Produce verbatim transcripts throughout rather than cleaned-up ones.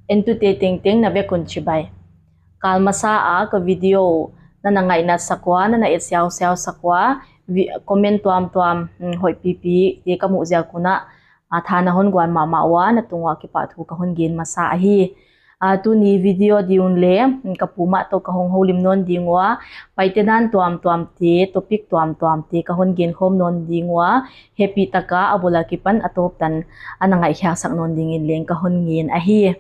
Entute tengteng na vek un chibai. Kal masa a ka video na na ngaihna sak ua, na na et siausiau sak ua, vi-, comment tuamtuam, mm, hoih pipi te ka muh ziak un a, a, tha na hon guan mahmah ua, na tung ua kipahthu ka hon gen masa ahi. A, tuni video ding un le, mm, ka pu mah toh ka hong houlim nawn ding ua, Paite dan tuamtuam te, topic tuamtuam te ka hon gen khawm nawn ding ua, hehpih taka a bul akipan a tawp tan a na ngaihkhiak sak nawn dingin leng ka hon ngen ahi.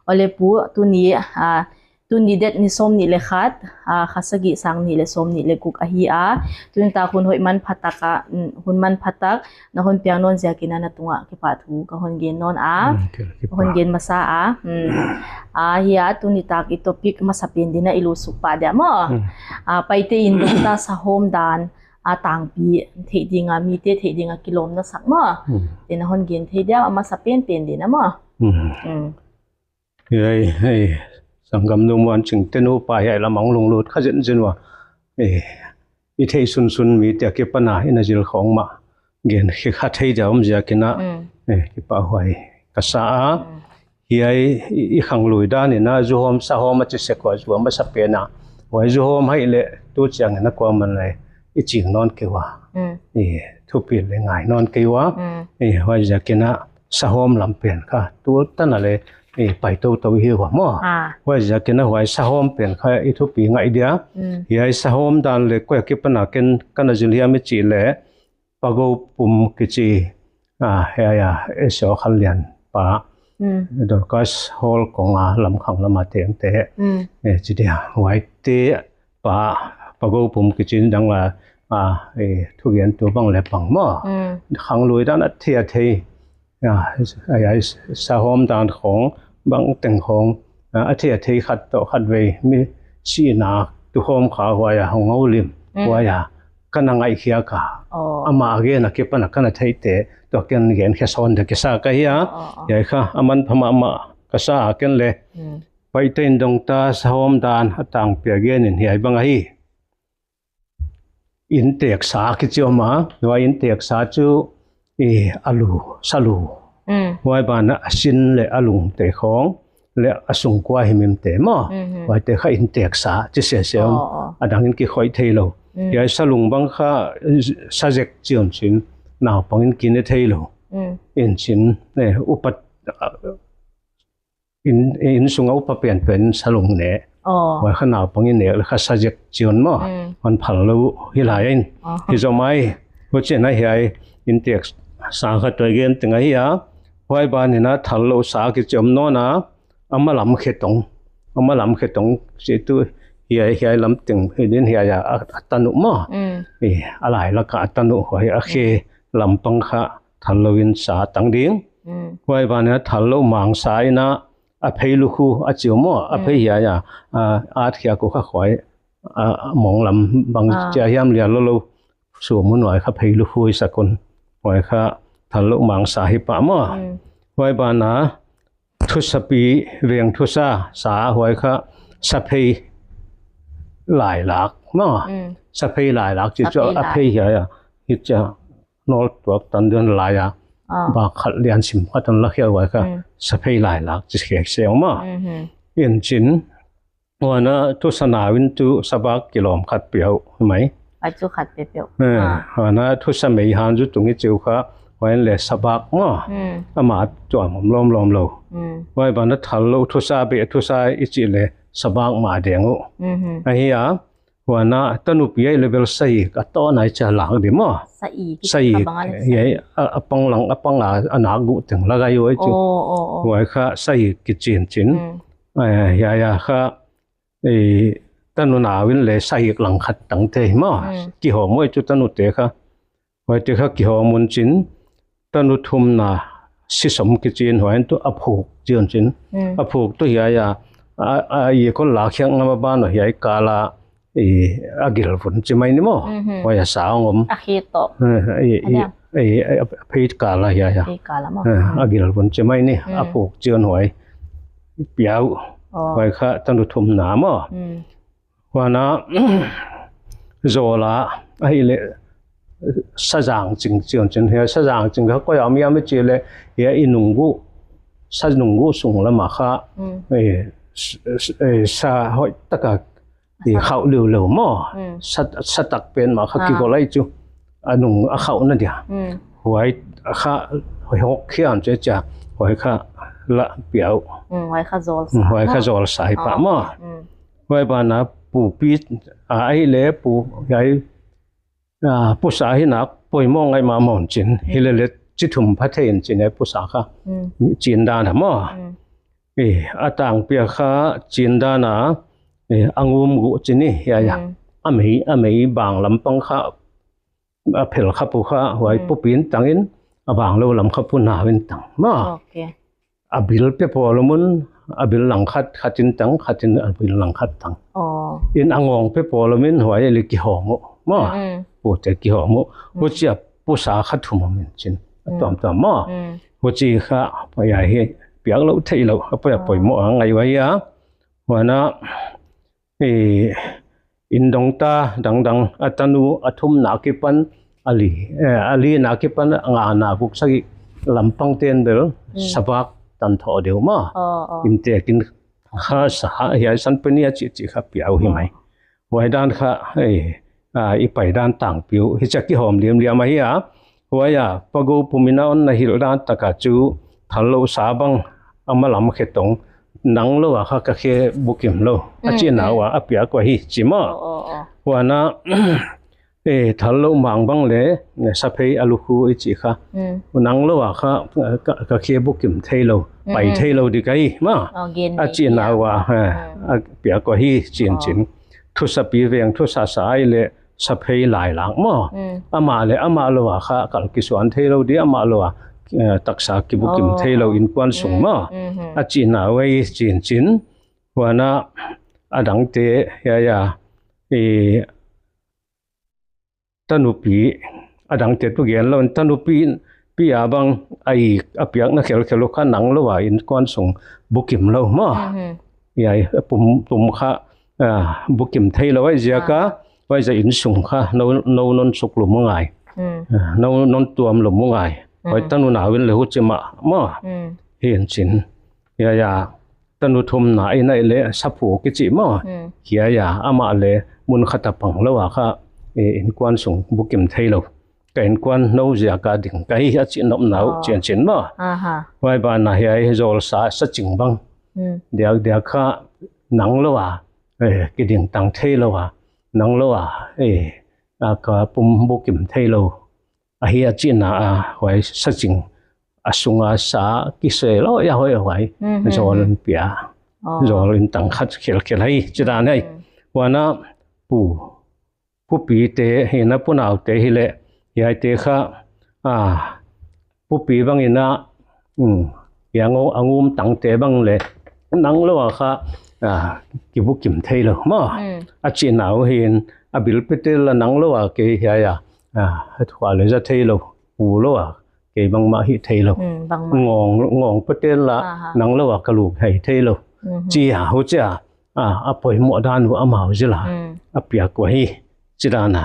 Aw le pu, tuni, a, tuni date ni sawmnih le khat, a, kha sagih sang nih le sawmnih le guk ahi a. Tuni tak hun hoih manphatak a, mm, hun manphatak na hon piak nawn ziakin a na tung ua kipahthu ka hon gen nawn a. Mm, kei kipahthu. Hon gen masa a. Mm. A, hiai tuni tak i topic masa pen ding a i lusuk pah dia maw. Mm. A, Paite in dongta sahawm dan a tangpi theih ding a, mite theih ding a kilawmna sak maw. Mm. Te na hon gen thei dia, a masa penpen ding a maw. Mm. Mm. Hiai, hiai, sanggam nu Muanching te nupa hiai lam ah lunglut kha zenzen ua. Eh, i theih sunsun mite akipan a i na zil khawng mah gen khe kha thei dia om ziakin a. Mm. Eh, kipahhuai ka sa a. Mm. Hiai i, i khanglui dan in a, zuhawm sahawm a chi sek ua, zuhawm a sa pen a. Huai zuhawm ahihleh tu chiangin a kuaman le i ching nawn kei ua. Mm. I thupi le ngai nawn kei ua. Mm. I huai ziakin a sahawm lam pen kha tu tan a le i pai toutou hi ua maw. Ah. Huai ziakin a huai sahawm pen kha i thupi ngai dia. Mm. Hiai sahawm dan le koi akipan a ken ka na zil hiam i chih leh, Pagou Pum kichi, ah, hiai a, eh, Sawkhanlian pa, mm, Dorcas Hall kong a lamkhang lam a tengte, mm, eh, chi dia, huaite pa, Pagou Pum kichi dang a, ah, eh, thugentu bang le bang maw. Mm. Khanglui dan a thei a thei, ah, ai, ai, sahawm dan khawng, bangteng khawng, ah, a thei a thei khat toh khatvei mi sihna tukhawm kha huai a hong houlim, mm, huai a ka na ngaihkhiak a. Oh. Amah a gen akipan a ka na theihte toh ken gen khe sawn dia kisa ka hi a. Oh, oh, oh. Hiai kha a manpha mahmah ka sa a ken le. Mm. Paite in dongta sahawm dan a tangpi a gen in hiai bang ahi. Inteksa kichi om a, huai inteksa chu, eh, a lu, sa lu. Mm. Huai ban a sin le a lungte khawng, le a sungkua himhimte maw. Mhm. Huaite kha inteksa chi sese om. Oh, oh. A dang in kikhoih thei lou. Mm. Hiai sa lung bang kha, sa zek chi om chin, naupang in kine thei lou. Mm. In chin, eh, upat, ah, in, innsung a upa penpen sa lung ne. Oh. Huai kha naupang in ne le kha sa zek chi om maw. Mm. Hon phal lou hi lai in. Oh. Hi zaw mai. Huchiin a hiai inteksa kha toh gen teng ahi a. Huai ban in a thal lou sa kichi om nawn a. A ma lam khe tong. A ma lam khe tong chi tu hiai, hiai lam teng hi din hiai a, a, a tan uh maw. Mm. Eh, a lai lak a a tan uh huai a khe, mm, lam pang kha thal lou in sa tang ding. Mm. Huai ban in a thal lou mangsa in a, a phei lukhu a chi uh maw, a phei, mm, hiai a, a, at khia ku kha huai, a, a mong lam bang, ah, chia hiam lia lou lou. Su mun huai kha phei lukhu i sak un. Huai kha thal lou mangsa hi pah maw. Mm. Huai ban a thusapi, veng thusa, sa huai kha saphei lailak maw. Mm. Saphei lailak chi chu, saphei a lai. Phei hiai a. Hi chia. Nawl tuak tan ding lai a. Ah. Bak khat lian sim khat tan la khia huai kha. Mm. Saphei lailak chi khek seng maw. Mhm. In chin. Huan a thusa nau in tu sabak kilawm khat piau mai. Ai chu khat pe piau. Eh, ah. Huan a thusa mei han zu tung i chi uh kha. Huai le sabak maw. Mm. Amah tuam om lawmlawm lou. Mm. Huai ban a thal lou thusa beh thusa i chih le sabak mah deng uh. Mhm. Ahi a. Huan a tanupi ahihleh bel saik a tawh nai chia lak di maw. Saik, saik, kha bang a le, hiai, a, a pang lang, a pang a, a nak guh teng la gai uh ai chu. Oh, oh, oh. Huai kha saik kichi in chin. Mm. Ai, hiai a kha, eh, tanu nau in le saik lang khat tang te maw. Mm. Kihawm uh ai chu tanute kha. Huaite kha kihawm un chin, tanu thumna sisom kichi in huai in tu a phuk chi un chin. Mm. A phuk tu hiai a, a, a, i kol la khiak ngam a ban uh hiai kal a, i, a gil vun chi mai ni maw. Mhm. Huai a sa hong om. A khi toh. Eh, i, i, a diang. I, i, a phei kal a hiai a. Phei kal a maw. Eh, a gil vun chi mai ni, a, mm, phuk chi un huai. Piau. Oh. Huai kha tanu thumna maw. Mm. Huan a, zawl a, ahihleh, sazang ching chi un chin, hiai sazang ching kha koi a om hiam i chih leh, hiai i nungguh, sa nung uh sung lam ah kha, Mm. eh, s-, s-, eh, sa hoih taka, eh, Sa. khauh liu lou maw. Mm. Sa, sa tak pen mah kha Ah. kigol lai chu. A nung a khauhna dia. Mm. Huai kha, huai hawk hiam chi chia, huai kha la piau. Mm, huai kha zawl sa. Mm, huai kha Ah. zawl sa hi pah Ah. maw. Mm. Huai banah pu pi, a, ahihleh pu, hiai, a, pusa hi nak poimoh ngai mahmah un chin. Mm. Hilele chi thum pha thei in chin hiai pusa kha. Mm. Chin dan a maw. Mm. Eh, a tangpi a kha chin dan a, eh, a ngum guh chin hi, hiai a. Mm. A mei, a mei bang lam pang kha, a phel kha pu kha, huai Mm. pu pi in tang in, a bang lou lam kha pu nau in tang. Maw. Okay. A bil pe pawl mun, a bil langkhat, khat in tang, khat in a bil langkhat tang. Oh. In a ngawng pe pawl mun, huai le kihawm uh. Maw. Mm, mm. Pu te kihawm uh. Mm. Huchia pusa kha thum om in chin. Mm. Tuamtuam maw. Mm. Huchi kha, hiai hi, piak lou thei lou, a poi, a Oh. poimoh a ngai uh ahi a. Huan a, eh, in dong ta dangdang a tanu a thumna akipan a li, eh, a lina akipan a ngana guk sagih lam pang ten bel Mm. sa bak tan thou deuh maw. Oh, oh. In te kin kha sa hiai san pe ni a chi chi kha piau hi mai. Oh. Huai dan kha, eh, a, i pai dan tangpi uh. Hichia kihawm liamliam ahi a. Huai a, Pago pum in a hon na hilh dan taka chu, thal lou sa bang, a ma lam khe tong, nang lou a kha ka khe bukim lou. A Mm, chihna mm. ua, a piak uh ahi, chi maw. Oh, oh, oh. Huan a, eh, thal lou mang bang le, eh, sa phei a lukhu i chi kha. Mm. Nang lou a kha, ka, ka khe bukim thei lou, Mm, pai mm. thei lou di ka hi, maw. Oh, gen A nei chihna pia. ua, eh, Mm. a piak uh ahi, chin Oh. chin. Thusapi veng, thusa sa ahihleh, sa phei lai lak maw. Mm. Amah le, amah lou a kha kal kisuan thei lou di, amah lou a, eh, taksa kibukim Oh. thei lou inkuan sung Mm. maw. Mm-hmm. A chihna uh ahi chin chin. Huan a, a dangte, hiai a, eh, tanupi, a dangte tu gen lou, tanupi, pi a bang, a i, a piakna khelkhel uh kha nang lou a inkuan sung bukim lou maw. Mm-hmm. Hiai, pum, pum kha, ah, bukim thei lou ahi ziak a, Ah. huai ziak in sung kha, nou, nou non suk lum uh ngai. Mm. Ah, nou non tuam lum uh ngai. Huai Mm. tanu nau in le huchi mah, maw. Mm. Hi'n chin. Hiai a, tanu thumna in ahihleh sa phu kichi maw. Mm. Hiai a, amah le mun khat a pang lou a kha, eh, inkuan sung bukim thei lou. Ka inkuan nou ziak a ding ka hi a chi nopna uh Oh. chin chin maw. Aha. Huai banah hiai zawl sa, sa ching bang. Mm. Diakdiak kha nang lou a, eh, kiding tang thei lou a, nang lou a, eh, a ka pum bukim thei lou. Ahi a chihna a, huai sa ching a sung a sa kise lou, a huai huai. Mm-hmm. Zawl in pia. Oh. Zawl in tang khat khelkhel ahi, chi dan ahi. Mm. Huan a pu, pupi te, hi'n a pu nau te hileh, hiai te kha, ah, pupi bang in a, mm, hiai a ngum, a ngum tang te bang le, nang lou a kha, ah, kibukim thei lou, maw. Mm. A chihna uh hi'n, a bil pe tel a nang lou a kei hiai a, ah, a thua le za thei lou, pu lou a, kei bangmah hih thei lou. Mm, bangmah. Ngawng, ngawng pe tel a, Aha. nang lou a ka luk hei thei lou. Mm-hmm. Chi a, huchi a, a, a poimoh dan uh amau zil a, Mm. a piak uh ahi, chi dan a.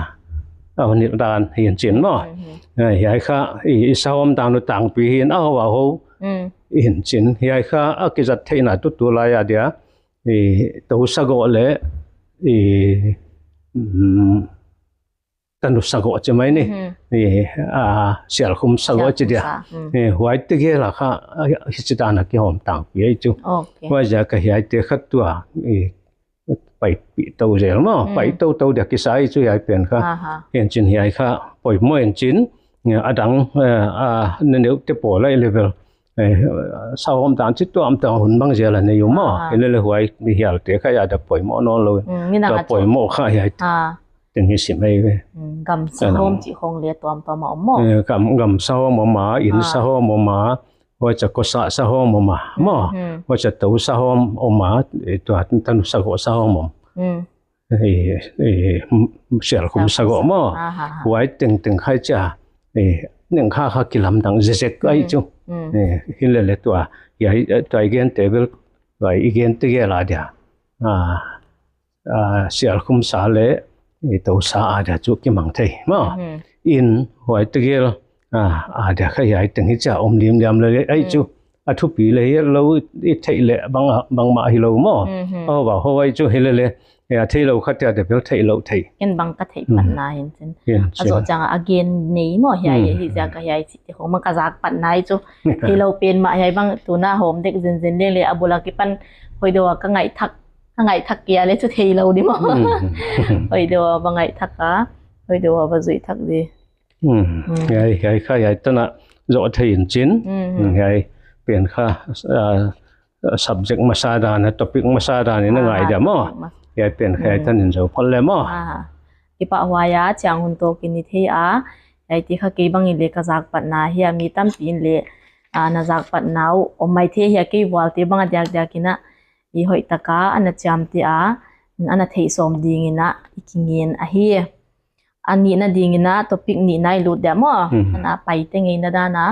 A hon hilh dan hi'n chin maw. Mm-hmm. Eh, hiai kha, i, i sa hawm dan uh tangpi hi'n a hou a hou. Mm. Hi'n chin, hiai kha, a kizat theihna tutu lai a dia. I, tou sa goh le, i, mm, tanu sa goh chi mai ni. Mhm. Eh, a, sialkhum sa goh chi dia. Sialkhum sa, mm. Eh, huai tegel a kha, a, hichi dan a kihawm tangpi ahi chu. Okay. Huai ziak a hiai te kha tua, eh, paipih tou zel maw. Mm. Pai toutou dia kisa ahi chu hiai pen kha. Aha. Hi'n chin hiai kha, poimoh in chin, eh, a dang, eh, a, na neu te pawl lai level. Eh, sa hawm dan chi tuamtuam hun bang zel a nei uh maw. Ah. Hilele huai mi hial te kha a dia poimoh nawn lou. Mm, midang tua a chu poimoh kha hiai te. Ah. Teng hi sim ahi ve. Mm, gam sa Ana. hawm chi khong le tuamtuam a om maw. Eh, gam, gam sa hawm om a, in Ah. sa hawm om a, huai cha ko sa sa hawm om a, maw. Mm. Huai cha tou sa hawm om a, eh, tua tanu sa goh sa hawm om. Mm. Eh, eh, m-, sialkhum sa goh maw. Aha, aha. Huai tengteng khai chia, eh, neng kha kha kilamdang zezek ahi Mm. chu. Mm. Eh, hilele tua, hiai, eh, tua i gen te bel, tua i gen tegel a dia. Ah, ah, sialkhum sa le, eh, tou sa a dia chu kimang thei. Maw, Mhm. in huai tegel, ah, a dia kha hiai teng hichia om limliam le ahi Mm. chu. a thupi leh hilou i theih leh bang, bangmah hilou maw. Mhm. Aw, va, huai chu hilele. Ya, theilou khat ya de bel theilou thei. Ken bang ka theih Hmm. patna hi'n chin. Hi'n A chin. zoh chiang a gen nei maw hiai, Hmm. hi ziak a hiai chih te khong bang ka zak patna hi chu. Theilou pen mah hiai bang tuna hawm dek zenzen leng leh a bul a kipan hoih deuh a ka ngaih thak, ka ngaih thak kia leh chu theilou di maw. Hmm. Hoih deuh a bang ngaih thak a, hoih deuh a bang zuih thak di. Hmm. Hmm. Hiai, hiai kha hiai tan a zoh thei in chin. Hmm. Hmm, hiai pen kha, ah, subject masa dan, topic masa dan in a Ah, ngai dia maw. topic masa. Hiai pen kha hiai Hmm. tan in zoh phot le maw. Ah. Kipahhuai a, chiang hun toh kin i thei a. Hiai te kha kei bang in leh ka zak patna hi a, mi tampi in leh, ah, na zak patna uh om maithei hi a, kei vualte bang a diakdiak in a i hoih tak a ana chiamteh a, ana theih sawm ding in a i kingen ahi. A nihna ding in a topic nihna i lut dia maw. Hmm. Ana pai te ngeina dan a,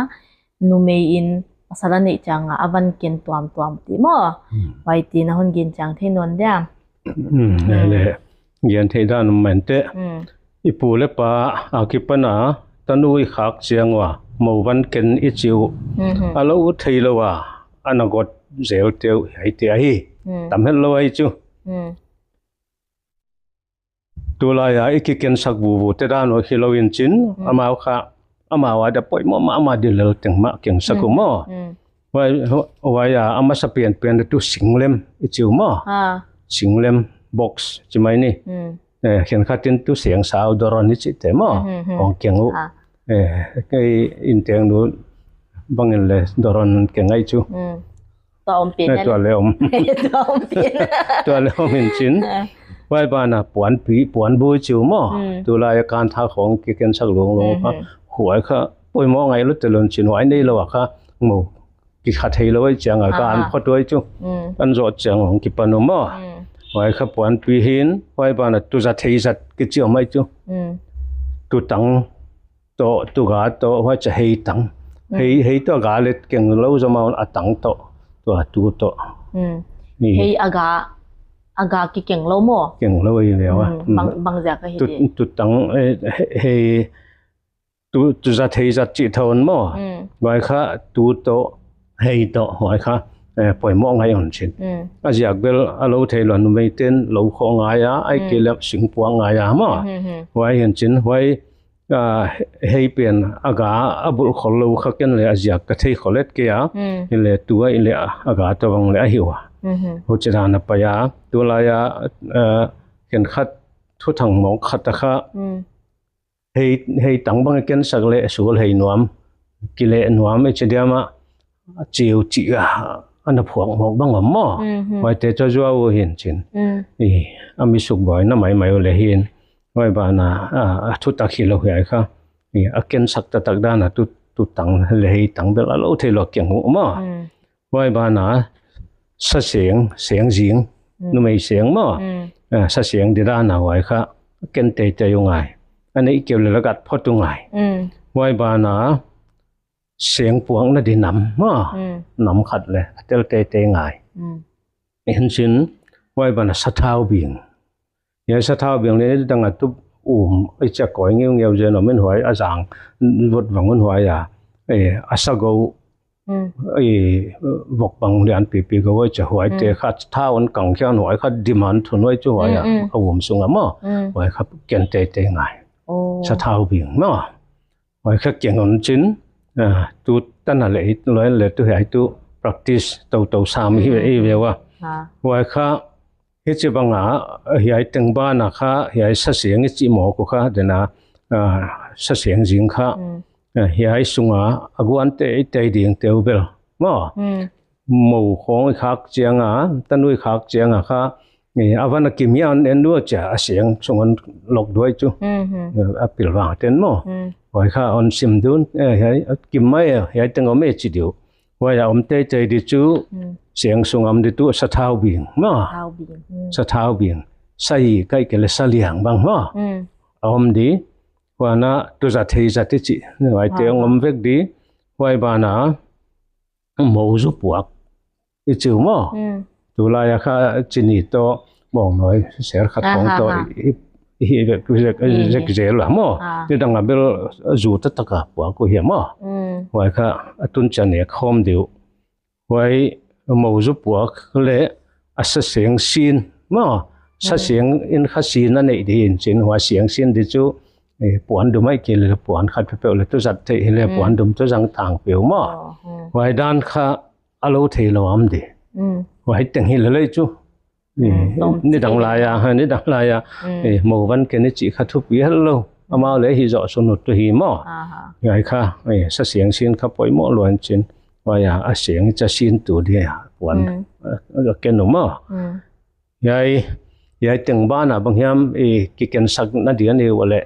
numei in pasal a neih chiang a a van ken tuamtuam te maw. Hmm. Huai te na hon gen chiang thei nawn dia. Hmm, Hmm. le, gen thei dan om maithei. Hmm. I pu leh pa a kipan a tanu i khak chiang ua mou van ken i chi uh. Hmm, hmm. A lou theilou a ana got zel te uh hiai te ahi. Hmm. Tam hetlou ahi chu. Hmm. Tulai a i kikensak vuvu te dan uh hilou in chin, Mm. amau kha, amau a dia poimoh mahmah di lel teng mah kensak uh Mm. maw. Mm. Huai, huai a, a masa pianpian tu singlem i chi uh maw. Ah. Singlem box chi mai ni. Mm. Eh, khenkhat in tu seng sau doron i chih te maw. Mm, mm, mm. Hong keng uh. Ah. Eh, kei in teng nu bang in leh doron keng ahi chu. Mm. Tua om pen Eh, a tua leh. leh om. Tua om pen. Tua leh om in chin. Ah. Huai ban a puanpi, puanbui chi uh maw. Mm. Tulai a kan tha khong kikensak luanglua kha. Mhm. Huai kha poimoh ngeilou te lou in chin huai neilou a kha mou kikha theilou ahi chiang a kan Ah. phot uh ahi chu. Mm. Kan zoh chiang hong kipan uh maw. Mm. Huai kha puanpi hi'n, huai ban a tu zat thei zat kichi om ahi chu. Mm. Tu tang toh, tu ga toh, huai cha hei tang. Mm. Hei, hei toh ga leh keng lou zaw mah a tang toh, tua tu toh. Mm. Ni. Hei a ga, a ga kikeng lou maw. Keng lou ahi leh a. Mm, bang, bang ziak ahi Tu, di. tu tang, eh, he-, hei, tu, tu zat hei zat chih thawn maw. Mm. Huai kha tu toh, hei toh, huai kha, eh, poimoh ngai hon chin. Mm. A ziak bel a lou theilou numei ten lou khoh ngai a, ai Mm. kei leh singpuak ngai a maw. Mm, mm, mm. Huai hi'n chin, huai Ah, hei pen a ga a bulh khol lou kha ken leh a ziak ka thei khol et kei a. Mm. Hileh tu a i leh a ga toh bang leh ahi ua. Mhm. Huchi dan a pai a, tulai a, ah, khenkhat thuthang mawk khat a kha. Mm. Hei, hei tang bang kensak leh sul hei nuam, kileh nuam i chi diam a, chiu chi a, ana phuak mawk bang om maw. Mhm. Huai te chu zuau uh hi'n chin. Mm. I, a mi suk buaina maimai uh leh hi'n. Huai ban a, a, a thutak hilou hiai kha. I, a kensak taktak dan a tu, tu tang leh hei tang bel a lou theilou keng uh maw. Mm. Huai ban a sa seng, seng zing, Mm. numei seng maw. Mm. Ah, sa seng di dan a huai kha ken teitei uh ngai. A neih kei leh la gat phot uh ngai. Mm. Huai ban a seng puakna di nam maw. Mm. Nam khat leh a tel teitei ngai. Mm. Hi'n chin huai ban a sathau bing. Hiai sathau bing leh dang a tu um, i cha koi ngeungeu zen om in huai a zang vot vang un huai a. Eh, a sa gou. Mm. Eh, vok bang lian pipi gou huai cha huai te Mm. kha thau un kang khian huai kha demand thun huai chu huai a. Mm, mm. A um sung a maw. Mm. Huai kha ken teitei ngai. Oh. Sathau bing maw. Huai kha keng hon chin, ah, tu tan a leh, loi leh tu hiai tu practice tou tou sam hi ve, Mm. hi ve ua. Ah. Huai kha, hichi bang a, hiai teng ban a kha, hiai sa seng i chi mawk uh kha, den a, ah, sa seng zing kha, Mm. ah, hiai sung a, a guan teitei ding te uh bel. Maw? Mm. Mou khong i khak chiang a, tanu i khak chiang a kha, eh, a van a kim hian en dua chia, a seng sung hon lok duai chu. Mhm. Eh, a pilvang ten maw. Mm. Huai kha hon sim dun, eh, hiai, a kim mai, eh, hiai teng om e chi diu. Huai a om teitei di chu, Mm. seng sung om di tu sathau bing, maw. Sathau bing. Mm. Sathau bing. Sa hi kai kei leh sa liang bang, maw. Mm. A om di, huan a tu zat thei zat i chi. Huai te Ah. om vek di, huai ban a, mou zu puak i chi uh maw. Mm. Tulai a kha chini toh bawngnawi ser khat Ah, khong ah, toh ah. i, i, i zek, zek, Mm. zek zel a maw. Ah. Ni dang a bel zu taktak a puak uh hi a maw. Mm. Huai kha a tun chia nek khawm di uh. Huai mou zu puak leh a sa seng sin maw. Sa seng in kha sin a neih di in chin, huai seng sin di chu, eh, puan dum ai kei leh puan khat peuhpeuh leh tu zat theih hileh puan dum tu zang tang peuh maw. Huai dan kha a lou theilou om di. Huai teng hilele chu. Eh, nidang lai a, ha, nidang lai a. Eh, mou van ken i chih kha thupi hello. Amau leh hi zoh sung ut tu hi maw. Huai kha, eh, sa seng sin kha poimoh lou in chin. Huai a, a seng i cha sin tu di a, puan. A, a ken u maw. Hiai, hiai teng ban a bang hiam, eh, kiken sak na di a ni uleh.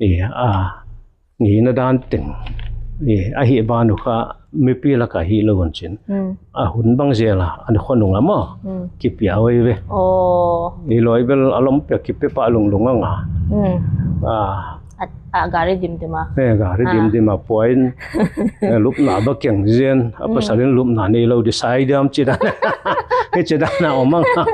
Eh, a, ngeina dan teng. Eh, a hi ban u kha mipi lak a hi lou in chin. A hun bang zel a, an khonung a maw. Kipia uai ve. I loi bel a lom pia kipe pah lunglung a nga. A, a gari dimdim a. Eh, gari dimdim a puain. Eh, lupna ba keng zen, a pasal in lupna nei lou di sai diam chi dan. Hi chi dan a om a nga.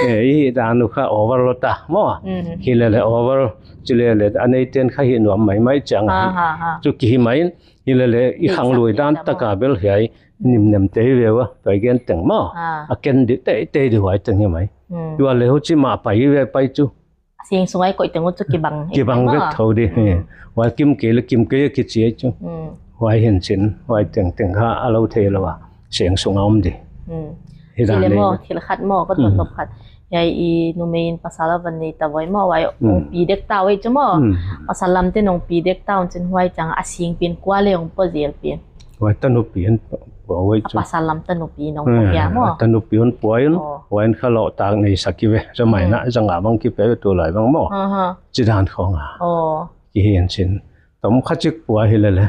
Eh, i dan u kha over lou ta maw. Hilele over, chilele a nei ten kha hi nuam maimai chiang a. Chu ki hi mai in, hilele i khang lui dan tak a bel hiai nimnem te hi ve ua, pai gen teng maw. A ken di teitei di huai teng hi mai. Tua leh huchi mah pai ve pai chu. Seng sung ai koih teng u chu kibang. Kibang vek thou di. Huai kim kei leh kim kei kichi ai chu. Huai hin chin, huai teng teng kha a lou theilou a. Seng sung a om di. Hi dan leh maw, thil khat maw, ka tuah nop khat. Hiai i numei in pasal a van nei ta uai maw, huai ong pi dek ta uai chu maw. Pasal lam te nong pi dek ta un chin huai chang a seng pen kua leh ong pua zel pen. Huai tanupi in pua uai chu. A pasal lam tanupi nong pua hia maw. Tanupi un pua in, huai in kha lou tak nei sak i ve. Zamaina, zanga bang kipe tu lai bang maw. Chi dan khong a. Ki hin chin. Tom kha chik pua hilele.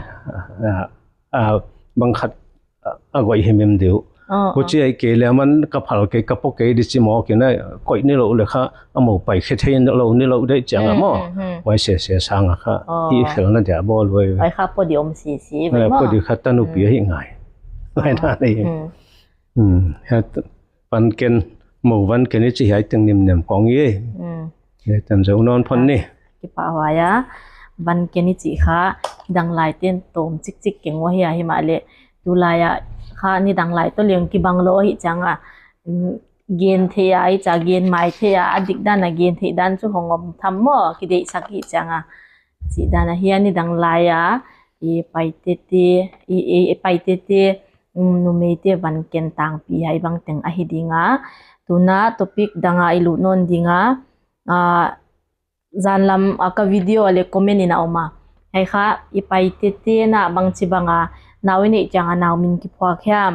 A, a, bang khat a, a goi himhim diu. Huchi ai kei leh man ka phal kei ka po kei di chi maw kina koi ni lou leh kha a mou pai khe thei lou ni lou dei chiang a maw. Huai se se sang a kha. Hi fel na dia bol uai. Huai kha po di om si si uai maw. Po di kha tanupi hi ngai. Huai na ni. Van ken, mou van ken i chi hiai teng nimnem kong i. Hiai tan zou non phon ni. Kipahhuai a, van ken i chi kha, dang lai ten tom chik chik keng ua hia himahleh. Tu lai a kha nidang lai toh leng kibang lou hi chiang a. Gen thei a, i cha gen mai thei a, a dik dan a gen thei dan chu hong om tham maw, kideih sak hi chiang a. Chi dan a hiai nidang lai a, i Paite te, i, i, i Paite te, um, numei te van ken tangpi hiai bang teng ahi ding a. Tuna topic dang a i lut non ding a, a, zan lam a ka video a leh comment in a om a. Hiai kha, i Paite te na bangchi bang a, nau i neih chiang a nau min kiphuak hiam.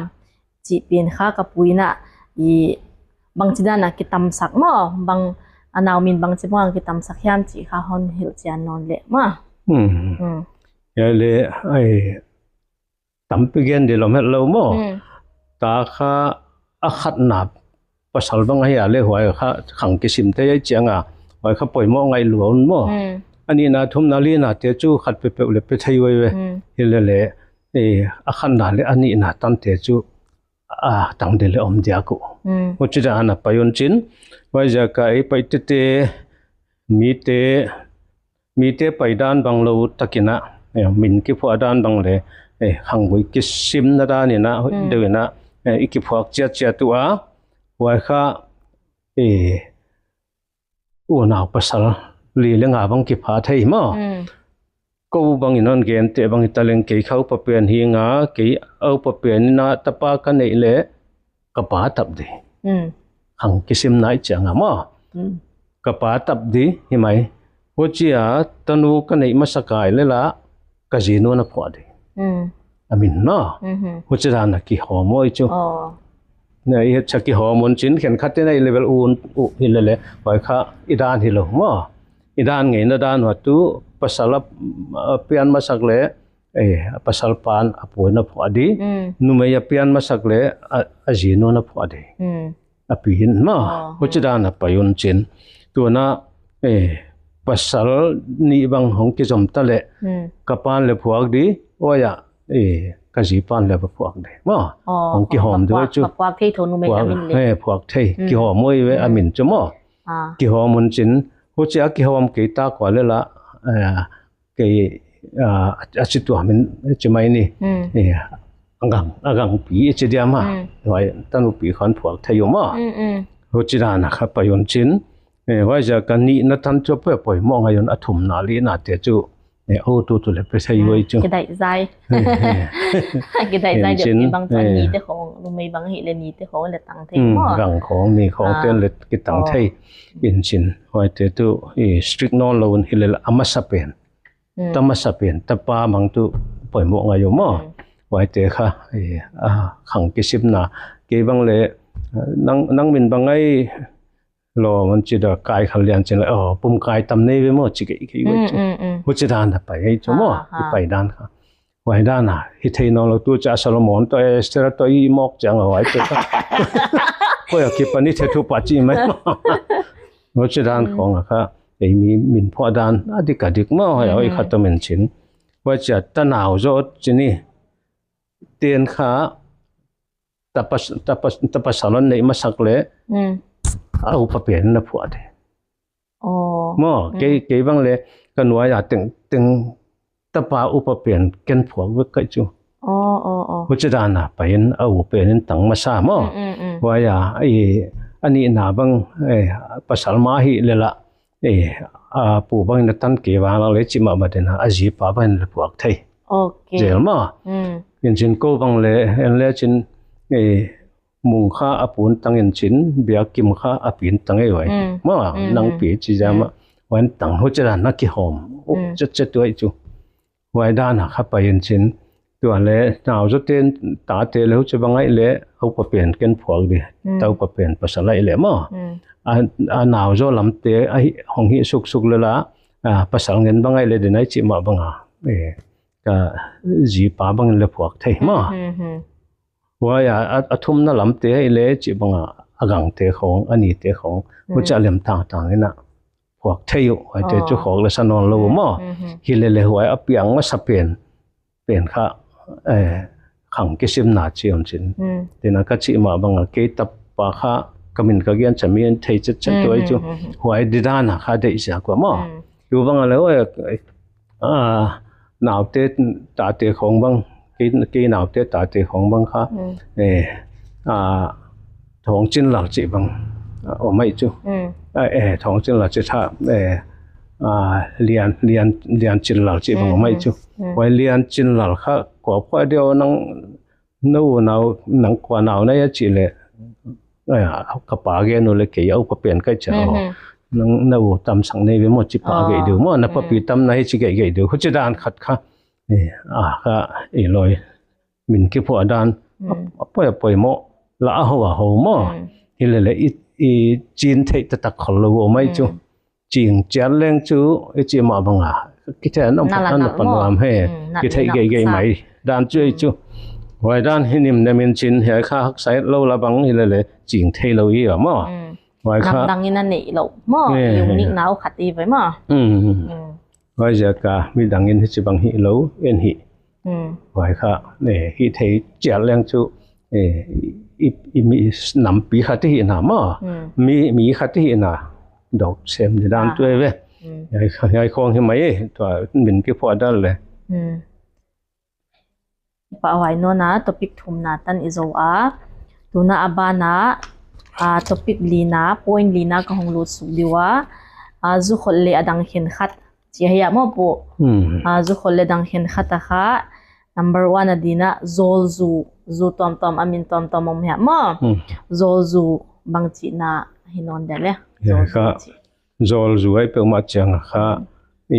Chih pen kha ka pu in a, i bangchi dan a kitam sak maw, bang a nau min bangchi bang a kitam sak hiam chih kha hon hilh chian non leh maw. Hiai leh, ai, tampi gen di lou het lou maw. Ta kha a khatna pasal bang ahi a leh huai kha khang kisim thei ai chiang a. Huai kha poimoh ngaihlu un maw. A nihna thumna lina te chu khat peuhpeuh leh pe thei uai ve. Hilele, eh, a khatna leh a nihna tan te chu a tang di leh om dia ku. Huchi dan a pai un chin. Huaiziak a i Paite te, mite, mite pai dan bang lou takin a, eh, min kiphuak dan bang leh, eh, khanggui kisimna dan in a, deuh in a, eh, i kiphuak chiat chiat ua, huai kha, eh, unau pasal li leh nga bang kipha thei maw. Kou bang in hon gen te bang i ta leng kei kha upa pen hi nga, kei upa pen in a tapa ka neih leh ka pa tap di. Khang kisim nai chiang a maw. Ka pa tap di hi mai. Huchi a tanu ka neih masak ai leh la ka zinu na phuak di. A min maw. Huchi dan a kihawm uai chu. Na i het cha kihawm un chin khenkhat te na i level un u hilele. Huai kha i dan hilou maw. I dan ngeina dan ua tu pasal a, a pian masak leh, eh, pasal pan a puan a phuak di. Numei a pian masak leh a, a zinu na phuak di. A pi in maw. Huchi dan a pai un chin. Tuna, eh, pasal nih bang hong kizom ta leh, ka pan leh phuak di, huai a, eh, ka zi pan leh phuak di. Maw, hong kihawm di uai chu. Phuak thei thou numei a min leh. Eh, phuak thei. Kihawm uai ve a min chu maw. Kihawm un chin, huchi a kihawm kei ta kua leh la, eh, kei, ah, a chi tuam in chi mai ni. Eh, a gang, a gangpi i chi diam a. Mm. Huai tanupi khawng phuak thei uh maw. Mm, mm. Huchi dan a kha pai un chin. Eh, huaiziak a nihna tan chu poi, poimoh ngai un, a thumna lina te chu. Eh, o tu tu le pe sai. Mm, huai chu. Kidaih zai. Eh, eh. Kidaih zai. En deuh chin, te bang chu, eh, ni te khawng, numei bang hi le ni te khawng le tang thei maw. Mm, gang khawng, ni khawng, ah, ten le kitang thei. Oh. En chin. Huai te tu, eh, strict nawnlou un hi le la a masa pen. Mm. Ta masa pen, tapa mang tu poimoh ngai uh maw. Mm. Huai te kha, eh, a, khang kisimna. Kei bang le, nang, nang min bang ai lo man chi da kai khal lian chin le, oh, pum kai tam nei ve maw, chi kei kei ve. Mm, chi. Mm, mm. Huchi dan a pai ei chu maw, ah, i ah. Pai dan kha. Huai dan a, hi thei nawnlou tu cha Solomon toh Esther toh i mawk chiang a huai te kha. Huai a kipan i the thu pa chi mai. Huchi dan, mm, khawng a kha. Ei mi min phuah dan, a dik a dik maw, hoi, hoi, mm, khat om in chin. Huai chia ta nau zaw chin i. Ten kha, ta pas-, ta pas-, ta pasal hon neih masak le, mm, a upa pen na phuah de. Oh. Maw, mm, kei, kei bang le, ka nuai a teng, teng, tapa upa pen ken phuak vek kai chu. Oh, oh, oh. Huchi dan a, pai in a u pen in tang masa maw. Mm, mm, mm. Huai a, i, a nihna bang, eh, pasal mah hi le la, eh, a pu bang in a tan kei vang le chi mah mah den a, a zi pa bang in le phuak thei. Okay. Zel maw. Mm. En chin kou bang le, en le chin, eh, mung kha a pun tang en chin, biakim kha a pin tang ei huai. Mm. Maw, mm, nang, mm, pi chi zama, mm, huai tang huchi dan a kihawm. Oh, mm, chet chet huai chu. Huai dan a kha pai in chin. Tua le, nau zaw ten, ta te le, huchi bang ai le, a upa pen ken phuak di. Mm. Ta upa pen pasal ai le maw. Mm. A, a nau zaw lam te, a hi, hong hi suk suk le la, a, pasal ngen bang ai le, den ai chi mah bang a. Eh, ka zi pa bang le phuak thei maw. Mm, mm, mm. Huai a, a, a thumna lam te ai le, chi bang a, a gang te khawng, a ni te khawng. Mm. Huchi a lem tang tang in a. Phuak thei uh, huai te chu, oh, khawk le sa nawnlou maw. Mm, mm, mm. Hi le le huai a piang masa pen, pen kha, eh, khang kisimna chi om chin. Mm. Tina ka chi mah bang a kei tapa kha, ka min ka gen cha mi en thei chet chet, mm, tuai chu. Mm, mm, mm. Huai di dan a kha deih ziak ua maw. Mm. Tu bang a le huai, eh, ah, naute, tate khawng bang, kei, kei naute, tate khawng bang kha, mm, eh, ah, Thawngchinlal chih bang, ah, om ai chu. Mm. Ah, eh, Thawngchinlal chih tha, eh, ah, Lian, Lian, Lianchinlal chih bang, mm, om ai chu. Mm. Huai Lianchinlal kha, kua phuah diau nang, nou nau, nang kua nau na hia chih le, eh, ka pa gen uh le kei a upa pen kai chia, mm, oh. Mm. Nang na u tam sang nei ve maw chi pa, oh, gei diu maw, na, mm, papi tam na hi chi gei gei diu. Huchi dan khat kha, eh, ah, kha, eh, loi. Min kiphuah dan, mm, a, a poi a poimoh, la a hou a hou maw. Mm. Hi le le i, i chin theih taktak khollou om ai chu. Mm. Ching chiat leng chu, i chi mah bang a. Kithe na, na la, na la pan maw. Nuam he. Mm, na, kithei na gei gei sa mai. Dan chu ei chu. Mm. Huai dan hi nim na min chin hiai kha haksa lou la bang hi le le ching theilou i a maw. Mm. Huai kha. Dang dang in a neih lou maw. Eh, eh. Unique nau khat i vai maw. Mm. Mm. Huaiziak a midang in hichibang hilou, en hi. Hmm. Huai kha, eh, hih theih chiat leng chu, eh, i, i mi nampi khat hihna maw. Hmm. Mi, mi khat hihna. Dok sem ni dan, ah, tuai ve. Hmm. Hiai kha, hiai khawng hi mai, eh, tua min kiphuah dan le. Hmm. Pa huai nawn a topic thumna tan i zou a. Tuna a ban a, a, topic lina, point lina ka hong lut suk diu a. A, zu khol le a dang khenkhat. Chi a hia maw pu. Hmm. A, zu khol le dang khenkhat a kha. Number one a dina zawl zu. Zu tuamtuam, a min tuamtuam om hia maw. Hmm. Zawl zu bang chihna hi nawn dia le. Zawl zu kha. Zawl zu ai peuhmah chiang a kha,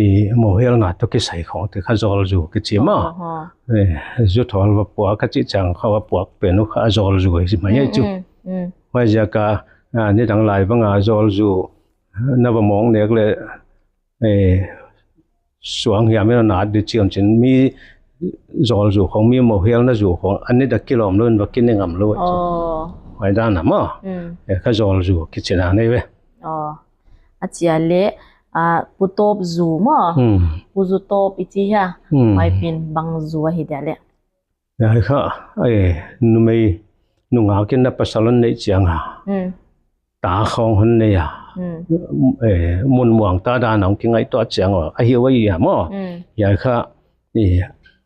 i, mohel na toh kisai khawng te kha zawl zu kichi maw. Oh, oh. Eh, zu thawl va puak ka chih chiang kha va puak pen uh kha zawl zu hi mai ai chu. Mm, mm, mm. Huaiziak a, a, nidang lai bang a zawl zu, na va mawng nek le, eh, suang hiam in a nat di chiam chin mi zawl zu khawng, mi mohel na zu khawng, a nit a kilawm lou in va kine ngam lou ai chu. Oh. Huai dan a maw. Mm. Eh, kha zawl zu kichi na nei ve. Oh. A chia le, a, pu tawp zu maw. Hmm. Pu zu tawp i chi hia. Hmm. Huai pen bang zu ahi dia le. Huai kha, eh, numei, nungak in na pasal hon neih chiang a. Hmm. Ta khawng hon nei a. Hmm. Eh, mun muang ta dan a hong kingaihtuah chiang a. A hi huai a maw. Hmm. Huai kha, eh,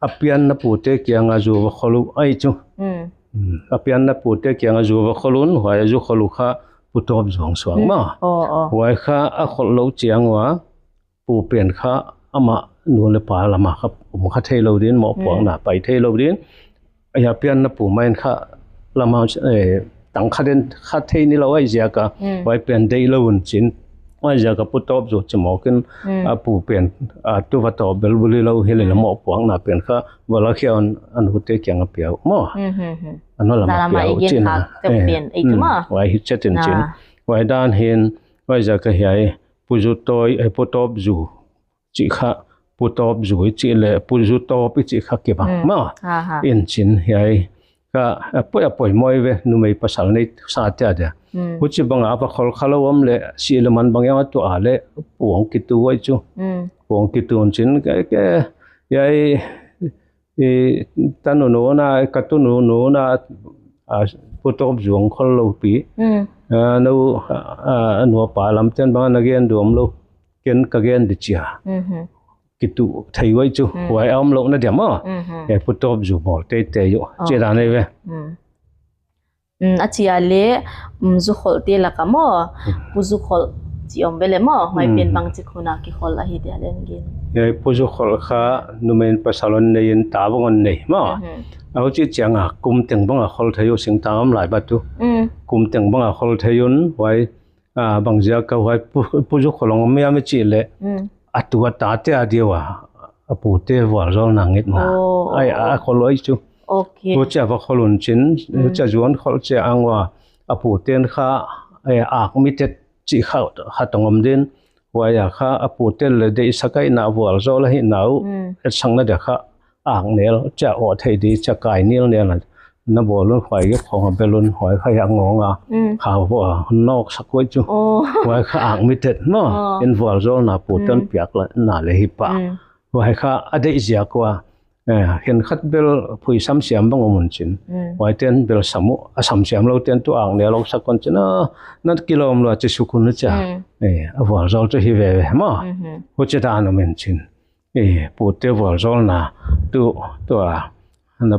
a pianna pute kianga zu va khol uh ahi chu. Mm. Mm, a pianna pute kianga zu va khol un, huai a zu khol uh kha Pu Tawp Zu hong suak maw. Oh, oh. Huai kha a khol lou chiang ua, pu pen kha amah nu leh pa lama kha um kha theilou din, mohpuakna pai theilou din. Huai a pianna pu mai in kha lama, eh, tang kha den kha thei ni lou ahi ziak a, huai pen deih lou un chin. Huai ziak a Pu Tawp Zu chi mawk in, a pu pen, a tu va tawp bel buli lou hi leh la mohpuakna pen kha va la khia un a nute kianga pia uh maw. A nu lama pia uh chin a. Huai hi chet in chin. Huai dan hin, huai ziak a hiai Pu Zu Tawi, eh, Pu Tawp Zu chih kha, Pu Tawp Zu i chih leh Pu Zu Tawp i chih kha kibang maw. In chin hiai kha a poi, a poimoh ve, numei pasal nei sa te adia. Huchibang a va khol kha lou om leh, si leh man bang hiam a tuah leh, pu hong kitu uh ahi chu. Pu hong kitu un chin, ke, ke, hiai, i, tanu nu na, ka tunu nu na, a, Pu Tawp Zu hong khol lou pi. A, nou, a, a, nu a pa lam ten bang na gen duam lou. Ken ka gen di chia. Kitu thei uh ahi chu. Huai a om louhna dia maw. E, Pu Tawp Zu bawl teitei uh. Chia dan ahi ve. Mm, a chia leh, mm, zu khol te laka maw, Pu Zu Khol chi om ve leh maw, huai pen bangchi khuna kikhol ahi dia leng gen. Hiai Pu Zu Khol kha numei in pasal hon nei in ta bang hon nei maw. A huchi chiang a kum teng bang a khol thei uh, singtang om lai bang tu. Kum teng bang a khol thei un, huai, a, bang ziak a huai Pu, Pu Zu Khol hong om hiam i chih leh, a tu a ta te adia ua, a pute vualzawlna ngit na. Ai, a khol uh ahi chu. Huchia va khol un chin, huchia zu hon khol chiang ua, a pute'n kha, eh, ak mi tet chih kha, kha tong om din. Huai a kha, a pute'n leh deihsak a hihna vualzawl a hihna uh, etsakna dia kha, ak nel, chia awh thei di, chia kai nilnel na. Na bawl un huai gek khong a bel un, huai kha hiai ngawng a, kha vua, nawk sak uh ahi chu. Huai kha ak mi tet maw, in vualzawlna pute'n piak leh, na leh hi pah. Huai kha a deih ziak ua, eh, khenkhat bel phuisam siam bang om un chin. Huaite'n bel sam uh, a sam siam lou te'n tu ang ne lou sak un chin, a, na kilawm lua chi suk un chia. Eh, a vualzawl chu hi veve maw. Huchi dan om in chin. Eh, pute vualzawlna tu, tua, na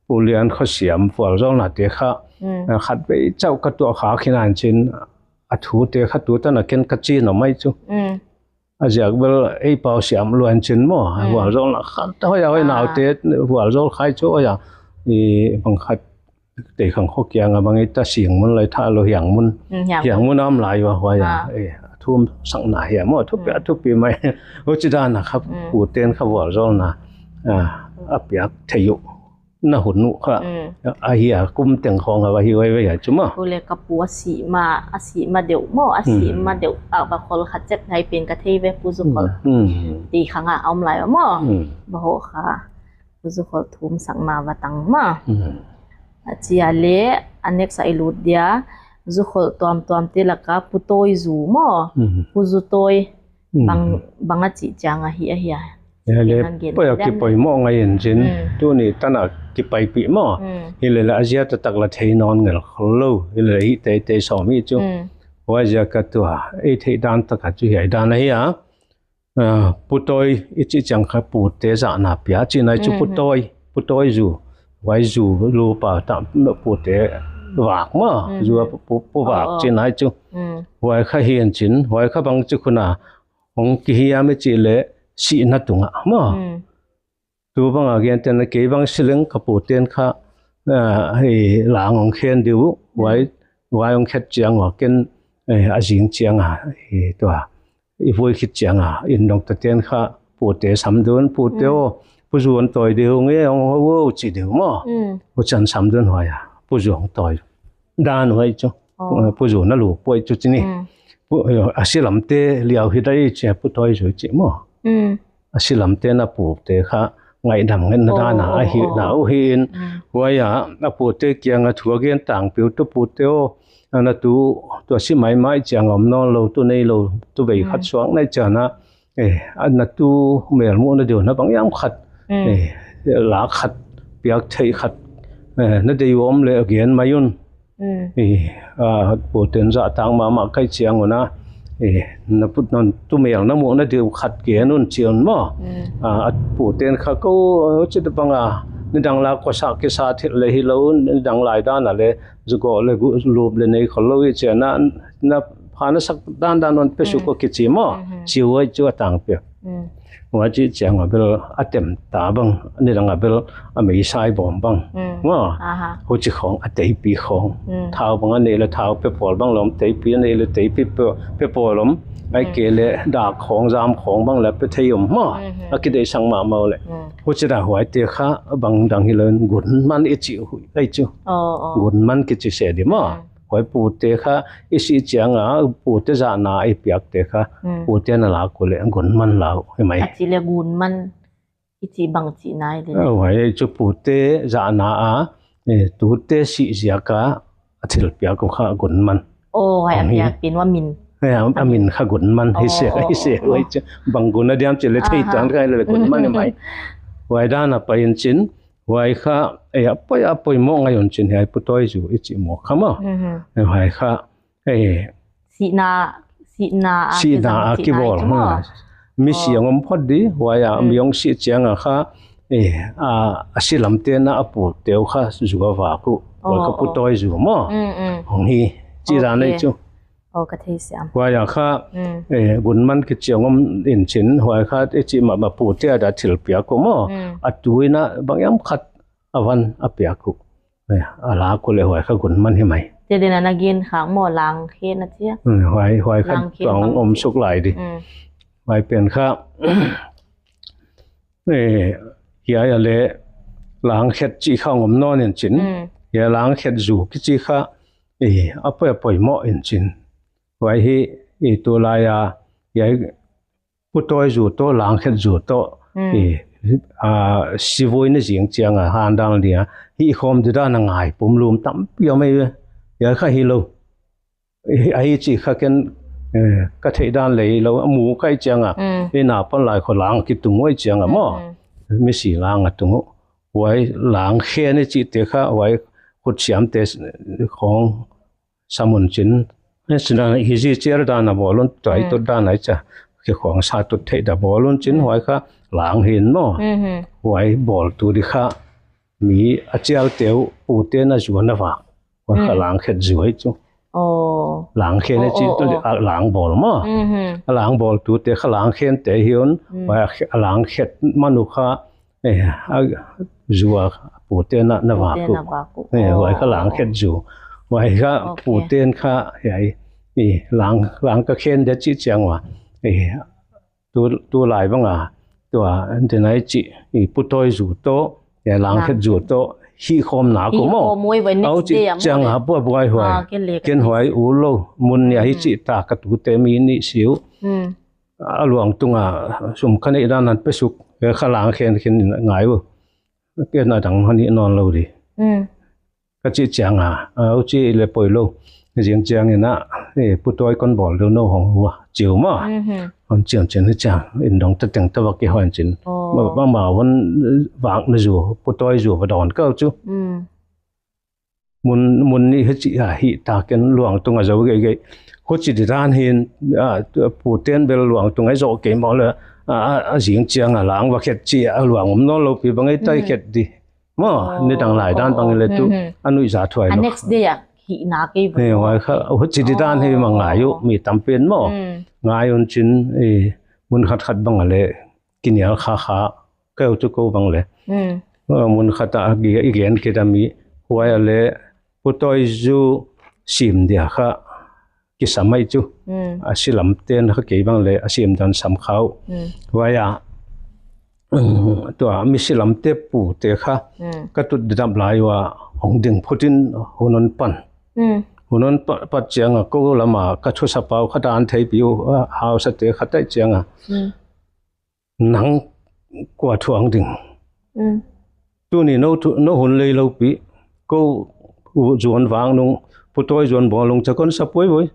Pu Lian Kho siam vualzawlna te kha, a, khatvei chauh ka tuah kha khin an chin, a thu te kha tu tan a ken ka chi na mai chu. A ziak bel ei pau siam luan chin maw, vualzawlna khat ta hoih a hoih nau te, vualzawl khai chu hoih a, i bang khat Teikhangkho kiang a bang i ta Singmun lai tha lou Hiangmun. Hiangmun a om lai ua huai a, eh, thumsakna hi a maw, thupi a thupi mai. Huchi dan a kha pute'n kha vualzawlna, a, a piak thei uh. Na hun uh kha, a hi a kum teng khong a va hi veve a chu maw. Ule ka pu a si ma, a si ma deuh maw, a si ma deuh a va khol kha chet ngai pen ka thei ve Pu Zu Khol. Teikhang a om lai ua maw. Ba ho kha. Pu Zu Khol thumsakna va tang maw. A chia leh, a next a i lut dia, Zu Khol tuamtuam te laka Pu Tawi Zu maw. Pu Zu Tawi, bang, bang a chih chiang a hi a hia. Poi a kipoimoh ngai in chin, tuni tan a kipaipih maw. Hi leh leh a zia taktak la thei nawn ngel khol lou, hi leh leh hi teitei sawm hi chu. Huai ziak a tua, ei theih dan tak a chu hiai dan a hi a. A, Pu Tawi i chih chiang kha pute zahna pia chihna chu Pu Tawi, Pu Tawi Zu. Huai Zu lu pa ta pute vak maw, Zu a pu, pu, pu vak chihna chu. Huai kha hi in chin, huai kha bangchi khuna hong kihi hiam i chih leh sihna tung a maw. Tu bang a gen te'n kei bang si leng ka pute'n kha, a, hi lang hong khen di uh, huai, huai hong khet chiang ua ken, eh, a zing chiang a, hi tua. I vui khit chiang a, in dong ta te'n kha, pute sam dun, pute aw, Pu Zu hon tawi di uh nge, hong ho uh chi di uh maw. Huchi'n sam dun huai a, Pu Zu hong tawi. Dan huai chu. Pu Zu na lu poi chu chi ni. Pu, eh, a si lam te liau hi dai chi a Pu Tawi Zu chi maw. A si lam te'n a pute kha ngaihdam ngen na dan a, a hihna uh hi in. Huai a, a pute kiang a thu a gen tangpi uh tu pute aw. A na tu, tu a si maimai chiang om nawn lou, tu nei lou, tu bei khat suak nai chiang a. Eh, a na tu melmuhna deuh na bang hiam khat. Eh, la khat, piak theih khat. Eh, na deih uh om leh a gen mai un. Eh, a, pute'n zahtak mahmah kei chiang un a. Eh, na put non tu mel na mu na diu khat ke nun chiun maw. Mm. Ah, a pute'n kha kou, eh, chit bang a, nidang la ko sa ke sa thil le hi lou, nidang lai dan a le, zugo le gu, lup le nei khol lou i chia na, na pha na sak dan dan non pe su ko kichi maw. Mm-hmm. Chiu ai chu a tang pe. Mm. Huai chi chiang a bel a tem ta bang, nidang a bel a mei sai bawm bang. Mm. Maw. Aha. Huchi khong a teipi khong. Mm. Thau bang a nei le thau pe pawl bang lom, teipi a nei le teipi pe, pe pawl lom. Ai ke le dak khong, zam khong bang le pe thei om maw. Mhm. A kideih sang mahmah le. Mm. Huchi dan huaite kha bang dang hi lou gunman i chi hu ai chu. Oh, oh. Gunman kichi se di maw. Mm. Huai pute kha i si chiang a pute zahna i piak te kha. Mm. Pute na la ko le gunman lau hi mai. A chi le gunman. I chi bang chi nai le. Oh, huai chu pute zahna a, eh, tute si ziak a, a thil piak uh kha gunman. Oh, huai a piak pin ua min. Eh, a, a min kha gunman, hi se, oh, hi se, oh, huai chu. Bang gun a diam chi le thei tuan kha le gunman hi mai. Huai dan a pai in chin, huai kha, eh, a poi, a poimoh ngai un chin, hiai putoi zu i chi maw kha maw. Mhm. Eh, huai kha, eh, sihna, sihna a sihna a kibawl, sihna i chu maw. Hmm. Mi si ang om phot di, huai a, mi ong si chiang a kha, eh, a, a si lam te na a pu teu kha zu a vak uh, huai kha putoi zu maw. Mm, mm. Hong hi, chi dan nei chu. Oh, ka thei siam. Huai a kha, eh, gunman kichi ang om in chin, huai kha, eh, chi ma, ma pute a da thil piak uh maw. Mm. A tu in a bang hiam khat a van a piak uh. Eh, a la ko le huai kha gunman hi mai. Te den a na gen khak maw lang khe na chia. Hmm, huai, huai kha lang khe tuang bang om chi suk lai di. Hmm. Huai pen kha, eh, hiai a le lang khet chi kha om non in chin. Hmm. Hiai lang khet zu kichi kha, eh, a poi, a poimoh in chin. Huai hi, eh, tu lai a, hiai putoi zu toh, langkhet zu toh, mm, i, a, sivui ni zing chiang a, han dang dia, hi khawm di dan a ngai pum lum tampi om ei ve. Hiai kha hi lou. Hi, a hi chi kha ken, eh, ka theih dan lei lou, a mu kai chiang a, mm, i na pan lai kho lang ki tung oi chiang a maw. Mm, mm. Mi si lang a tung uh. Huai lang khen i chi te kha, huai khut siam te s-, khong samun chin. Eh, sina hi zi chiar dan a bawl un, tuai, mm, tut dan ai cha. Ki khong sa tut theih da bawl un chin, mm, huai kha lang hin maw. Mhm. Huai bawl tu di kha mi a chial teu u te na zuan a va. Huai kha, mm, langkhet zuai chu. Oh. Lang khen, oh, chi, oh, oh, a lang bawl maw. Mhm. A lang bawl tu te kha lang khen te hi un. Mm. Huai a khe-, a lang khet manu kha Eh, a, zu a pute na, na vak uh. Pute na vak uh. Eh, huai kha lang khet zu. Huai kha, okay, pute kha, hiai, i, lang, lang ka khen dia chi chiang ua. Eh, tu, tu lai bang a, tu a, den ai chi, i, putoi zu toh, eh, lang khet zu toh, hi khawm na ko maw. Hi khawm oi vai next day a maw. Au chi chiang a buai buai huai. Ah, ken le ka ken huai u lou, mun nia hi chi ta ka tu te mi ni siu. Hmm. A luang tung a sum ka neih dan an pe suk, eh, kha lang khen khen in ngai u. Ken a dang hani non lou di. Mm. Ka chi chiang a, a, u chi le poi lou. Zing chiang in a, eh, putoi kon bawl deuh nou hong hua. Chiu maw. Mhm. Hon chiang chin hi chiang, in dong ta teng ta vak ki hon chin. Oh. Ma, ma, ma, hon, eh, vak na zu, putoi zu va dawn kau chu. Mm. Mun, mun ni hi chi a hi ta ken luang tung a zo gei gei. Huchi di dan hin, a, puten bel luang tung a zo kei maw le, a, a, a zing chiang a lang va khet chi a luang om non lou pi bang ei tai khet di. Maw, ni dang lai dan bang le tu, a nuihza thuai lou. A next day a hi na kei bang. Huai kha, huchi di dan hi ma ngai u, mi tampen maw. Mm. Ngai un chin, eh, mun khat khat bang a le, kinial kha kha, keu tu ko bang le. Mm. Eh, mun khat a gi-, i gen kei ta mi, huai a le, putoi zu sim dia kha, kisam ai chu. Mm. A silam ten kha kei bang le, a sim dan sam khau. Mm. Huai a, mm, tua mi silam te pute kha, mm, ka tut dap lai ua, hong ding phutin hun on pan. Mm. Hun on pa-, pat chiang a ko lama ka thu sa pau kha dan thei piu, a, hausa te kha tai chiang a. Mm. Nang kua thuang ding. Mm. Tuni nou thu, nou hun lei lou pi. Ko u zuan vang nung, putoi zuan bawl nung, chakon sa poi poi.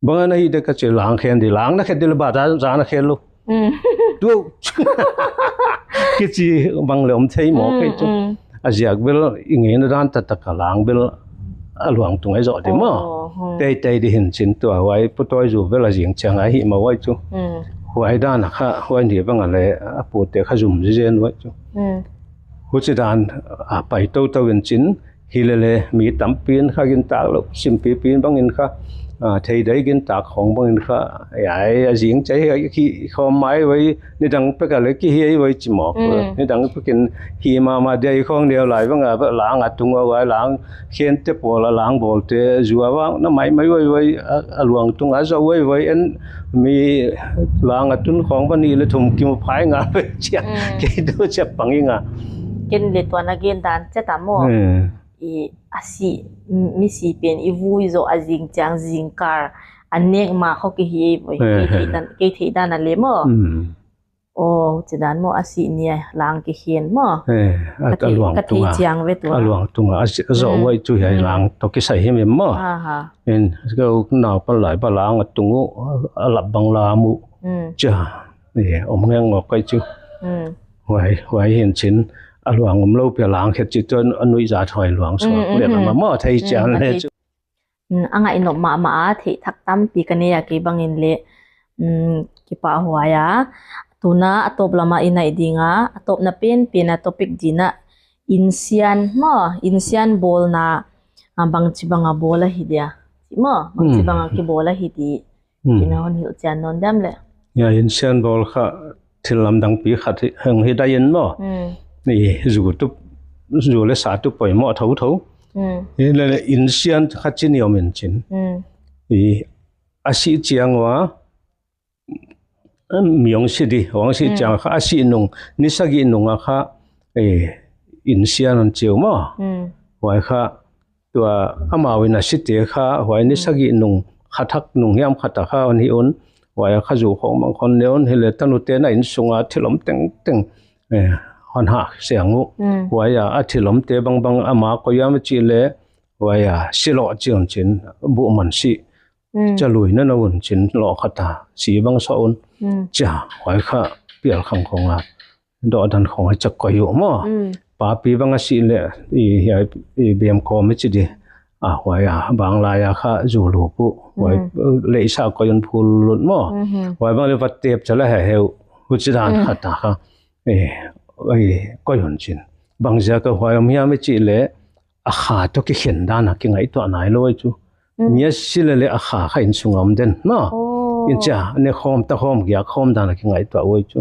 Bang a na hi de ka chi lang khen di, lang na khen di le ba da, za na khen lou. Mm. Tu. Kichi bang le om thei maw, mm, kei chu. Mm. A ziak bel, i ngeina dan ta ta ka lang bel. a luang tung ai zoh di maw. Teitei di hi'n chin tua huai Pu Tawi zu bel a zing chiang a hih mah huai chu. Huai dan a kha huai ni bang a leh a pute kha zum zizen huai chu. Huchi dan a pai toutou in chin, hilele mi tampi'n kha gintak lou, simpipi'n bangin kha, a, theidai gintak khong bangin kha, ai, a zing chai hi, hi khawm mai huai, nidang pek a leh ki hi huai chi mawk. Nidang pekin hi mahmah dia hi khong neu lai bang a, lang a tung huai, lang khen te pawl a lang bawl te, zu a vang na maimai huai huai, a, a luang tung a zoh huai huai en, mi lang a tun khong bang ni leh thum kimu phai nga pe chia, kei tu chia pang i nga. Ken leh tua na gen dan chia ta maw. I a si, mi si pen i vui zoh a zing chiang zingkal a nek ma kho ki hi huai, kei thei dan, kei thei dan a leh maw. Aw, chi dan maw a si ni a lang ki khen maw. Ka thei, ka thei chiang ve tua. A luang tung a, a zoh huai chu hiai lang toh kisai hi mi maw. In, ka u nau pa lai pa lang a tung uh, a lap bang la mu. Chia, om ngeng ngok kai chu. Huai, huai hi'n chin, a luang om lou pia lang khet chi tuan a nui za thoi luang so. Leh na ma maw thei chiang leh chu. A ngaih nop mahmah a, theih thak tampi ka nei a kei bangin leh, kipahhuai a. Tuna a tawp lam a i naih ding a, a tawpna penpen a topic din a insian maw, insian bawlna, a, bangchi bang a bawl ahi dia. Maw, bangchi bang a kibawl ahi di. Ina hon hilhchian nawn diam leh. Ya, insian bawl kha thil lamdang pi khat hi, hong hi dai in maw. Ni zu tu, zu leh sa tu poimoh thouthou. Hilele insian kha chi ni om in chin. I a sih chiang ua, mi hong si di, hong sih chiang kha a sih nung, ni sagih nung a kha, insian hon chi uh maw. Huai kha, tua amau in a site kha, huai ni sagih nung, kha thak nung hiam khat a kha hon hi un, huai a kha zu khong mang khon ne un, hileh tanute na insunga thil om tengteng, hon hah siang uh. Huai a, a thil omte bangbang ama koi hiam chih leh, huai a, si loh chi un chin, buh man si. Chalui na na un chin loh khat a, si bang sa un. Chia, huai kha, pial khang khong a. Doh dan khong a chak koi uh maw. Papi bang a si leh, i, i, i bem kawm i chi di. A, huai a, bang lai a kha, zu lup uh. Huai, leh i sa koi un phul lut maw. Huai bang leh vat tep chala he heu. Huchi dan khat a kha. E, e, koi un chin. Bang ziak a huai om hiam i chih leh, a kha toh kikhen dan a kingaihtuah nailou chu. Mi a si lele a kha kha insunga om den, maw. In chia, ne khawm ta khawm giak khawm dan a kingaihtuah uh chu.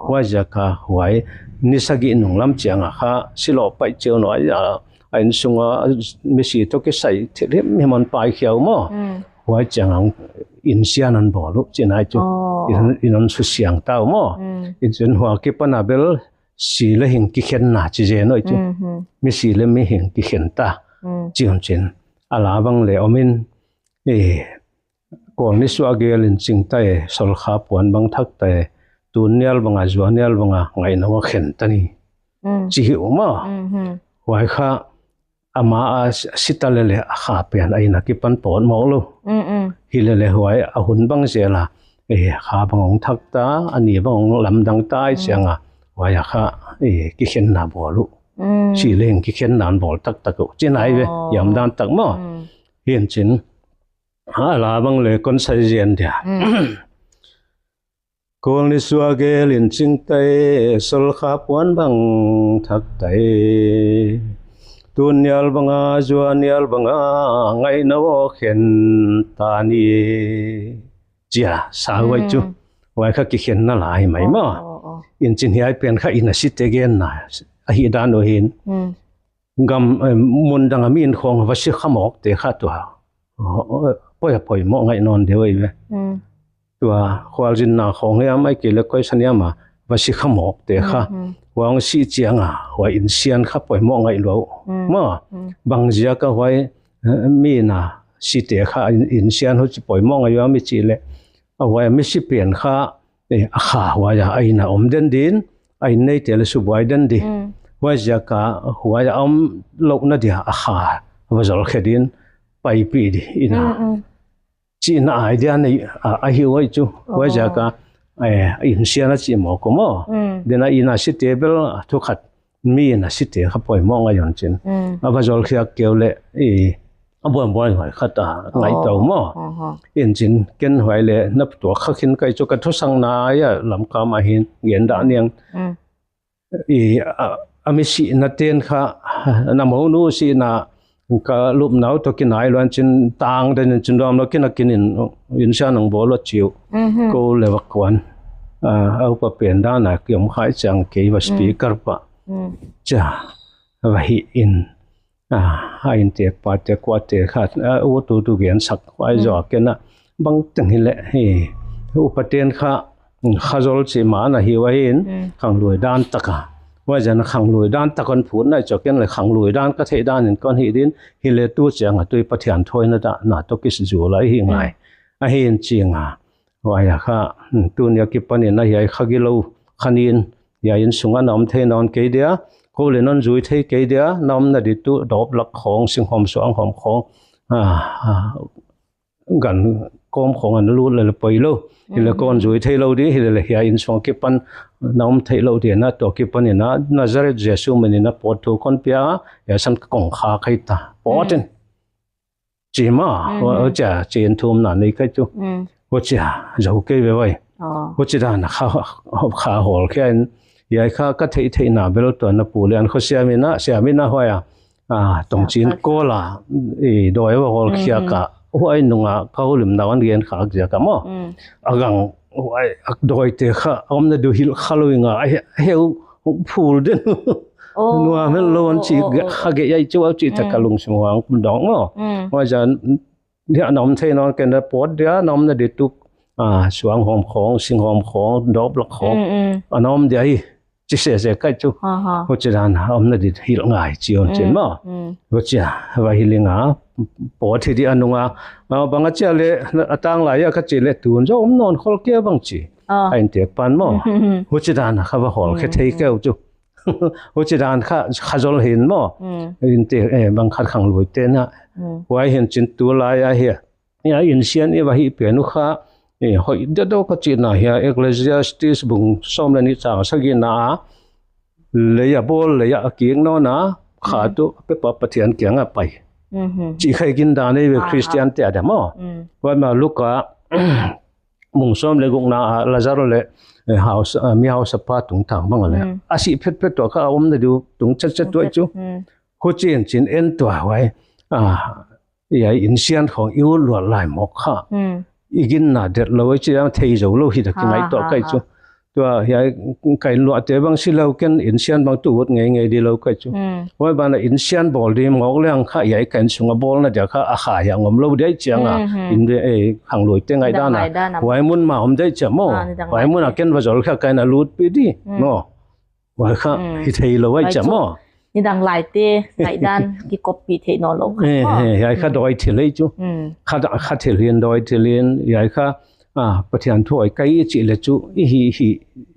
Huai ziak a huai, ni sagih nung lam chiang a kha, si loh pai cheu nawn a, a insunga, mi si toh kisai, thil himhim hon pai khia uh maw. Huai chiang a, insian hon bawl uh, chi nai chu. In, in hon susiang ta uh maw. In chin huai kipan a bel, si leh hing kikhen na chi zen uh chu. Mi si leh mi hing kikhen ta. Chi hon chin. A la bang leh om in, e, Kawl ni suah gel in ching ta e, Sawlkha puan bang thak ta e, tun nial bang a, zuan nial bang a, ngaihna uh a khen ta ni. Chi hi uh maw. Huai kha, ama a si ta lele a kha pen a in a kipan pawtmawk lou. Hilele huai a hun bang zel a, e, kha bang hong thak ta, a ni bang hong lamdang ta i chiang a, huai a kha, e, kikhen na bawl uh. Si leh hing kikhen na bawl taktak uh. Chi nai ve, hiam dan tak maw. Hi'n chin. A la bang leh kon sai zen dia. Kawl ni suah gel in ching ta e, Sawlkha puan bang thak ta e. Tun nial bang a, zuan nial bang a, ngaihna uh a khen ta ni. Chia, sa huai chu. Huai kha kikhen na la hi mai maw. In chin hiai pen kha in a site gen na. A hi dan uh hi'n. Gam, e, mun dang a mi in khong va si kha mawk te kha tua. Poi a poimoh ngai nawn deuh ei ve. Tua khualzinna khong hiam ahihkeileh koi sa hiam a va si kha mawk te kha. Huai hong si chiang a, huai insian kha poimoh ngai lou. Maw, bang ziak a huai, e, mi in a site kha in, insian huchi poimoh ngai hiam i chih leh. A huai mi si pen kha, e, a kha huai a, a in a om den din, a in neite leh subuai den di. Huai ziak a, huai a om louhna dia a kha, va zol khe din, paipih di, in a. Chihna idea nei, a, a hi huai chu. Huai ziak a, e, insian a chih mawk uh maw. Dena in a site bel thu khat, mi in a site kha poimoh ngai hon chin. A va zol khiak keu leh, e, a buan buan huai khat a ngaihtuah maw. Aw, aw, aw. Inchin ken huai leh na tuak kha khin kei chu ka thusakna ah Lamka mah hi'n gen dah niang. Mm. I, a, a mi sihna ten kha, na mounu sihna ka lupna uh toh kinai luan chin tang den in chin dawm lou kin a kin in, in sian ang bawl lou chiu. Mhm. Kou leh va kuan. A, a upa pen dan a kiom khai chiang kei va speaker pa. Mm. Chia, va hih in. A, a inntek pa te kua te kha, a, u tu tu gen sak huai zaw ken a. Bang teng hileh, hi, upa ten kha, mm, Khazol chi ma na hi uain, mm, khanglui dan tak a. Huai zan khanglui dan tak a hon phut nai chu ken leh khanglui dan ka theih dan in kon hih din, hileh tu chiang a tui Pathian thoina dan a toh kizui lai hi ngai. Mm. Ahi in ching a. Huai a kha, hmm, tuni a kipan in a hiai kha gilou khan in, hiai innsung a na om thei nawn kei dia, kou leh non zui thei kei dia, na omna di tuh dawp lak khawng, singhawm suanghawm khawng, a, a, gan kawm khawng a na lut leh leh poi lou. Hileh kon zui thei lou di, hileh leh hiai innsung a kipan na om thei lou di na, tua kipan in a Nazareth Jesu min in a pawt thu kon pia, hiai san kong kha kei ta. Pawt in. Mm. Chi maw, mm-hmm, huchia, chi in thumna nei kei chu. Mm. Huchia, zou kei ve vai. Oh. Huchi dan a kha, kha hawl khe in, hiai kha ka theih theihna bel tua na pu lian kho siam in a, siam in a huai a. A, tong chin kol a, i dawi va hawl khia ka. Mm-hmm. Huai nung a, ka houlimna hon gen khak ziak a maw. Mm. A gang, huai, a dawi te kha, a omna di hilh kha lou in a, a he, a heu, phul den. Oh, nuam hel lou an chi, oh, oh, oh, kha ge ai chu a chi ta ka lungsim huang kum dong maw. Mm. Huai zan, dia na om thei nawn ken a pawt dia, na omna di tuh, a, suanghawm khawng, singhawm khawng, dawp lak khawng. Mm, mm. A na om dia hi, chi se se kei chu. Ha, ha. Huchi dan a omna di hilh ngai chi hon chin maw. Mm, mm. Huchia, va hilh in a, pawt hi di a nung a. A, bang a chia leh, a tang lai a ka chi leh tun zaw om nawn khol kei bang chi. Ah. A inntek pan maw. Mm, mm, mm. Huchi dan a kha va hawl khe thei kei chu. Huchi dan kha, Khazol hi'n maw. Mm. Inntek, eh, bang khat khanglui te na. Mm. Huai hi'n chin tulai a hi. Hiai insian i va hih pen uh kha, eh, hoih deuhdeuh ka chihna hiai Ecclesiastes bung sawm leh nih chang sagihna ah, lei a bawl, lei a kik nawn a, kha tuh a pepa Pathian kiang a pai. Mhm. Chih kha i gin dan ei ve. Ah, Christian te a dia maw. Mm. Huai mah Luka, bung sawm leh gukna ah Lazar leh, eh, hausa, eh, mi hausa pa tungtang bang a leh. Mm. A sih phetphet tuah kha a omna di tung chetchet tuah chu. Mm. Huchiin chin en tuah huai. Ah, hiai insian khawng i ut luat lai mawk kha. Mm. I ginna detlou, i chi a thei zou lou hi ta kingaihtuah kei chu. Ha, ha, ha. Tua hiai ka inn luah te bang si lou ken insian bang tuh ut ngeingei di lou kei chu. Mm. Huai ban a insian bawl di mawk leng kha hiai ka innsung a bawlna dia kha a kha hiai ngawm lou dia chiang a. Mm, mm. In de, eh, khanglui te ngaihdan a. Ngaihdan a. Huai mun mah om dia chia maw. Ah, nidang lai te. Huai mun a ken va zol kha ka inn a lut pi di. Mm. No. Huai kha, mm, hi thei lou ai chia maw. Nidang lai te, ngaihdan, kikop pi thei nawn lou kha. Eh, maw. Eh, hiai kha dawi thil ei chu. Mm. Kha da, kha thil hi'n dawi thil hi'n, hiai kha, ah, Pathian thu ai kai i chih leh chu, i hi, hi,